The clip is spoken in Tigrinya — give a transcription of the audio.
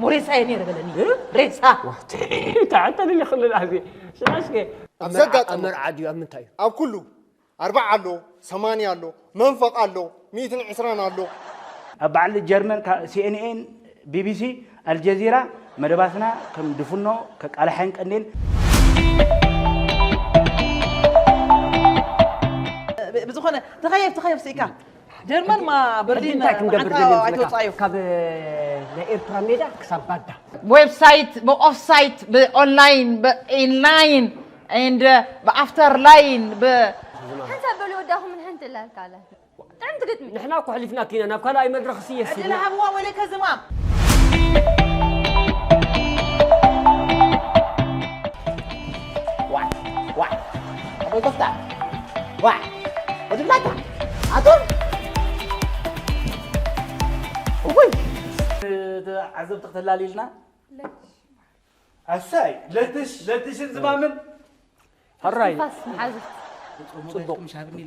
ሞሬሳ እየ ነይረ በለኒ። ሬሳ። ተዓጠኒ ይኽእል ኣዚ ሽቃሽከ ኣብ ዘጋጠመ መርዓ ድዩ ኣብ ምንታይ እዩ ኣብ ኩሉ ኣርባዓ ኣሎ፣ ሰማንያ ኣሎ፣ መንፈቕ ኣሎ፣ ሚእትን ዕስራን ኣሎ። ኣብ በዓል ጀርመን ሲኤንኤን፣ ቢቢሲ፣ ኣልጀዚራ መደባትና ከም ድፍኖ ከቃላሓየን ቀንዴን። ብዝኾነ ተኸየፍ ተኸየፍ ስኢካ ጀርመን ማ በርሊን እንታይ ክንገብር መዓልታ ደልዮም ኣይትወፅኣዮ። ካብ ናይ ኤርትራ ሜዳ ክሳብ ባዳ ዌብሳይት ብኦፍሳይት ብኦንላይን ብኢንላይን and ብኣፍተር ላይን ብ ሓንሳብ በሉ ወዳኹምን ሓንቲ እላልካ ኣላ ጥዕምቲ ግጥሚ ንሕና እኮ ሕሊፍና ኪና ናብ ካልኣይ መድረኽ ስየሲ ዕድል ሃብዋ ወለከ ዝማም ዋዕ ዋዕ ኣቦይ ኮፍታ ዋዕ ወድላታ ኣቶም እውይ ዓዘብቲ ክተላሊልና ኣሳይ ለትሽ ለትሽን ዝማምን ሕራይ ፋስ መሓዙት ጽቡቕ ሻብኒ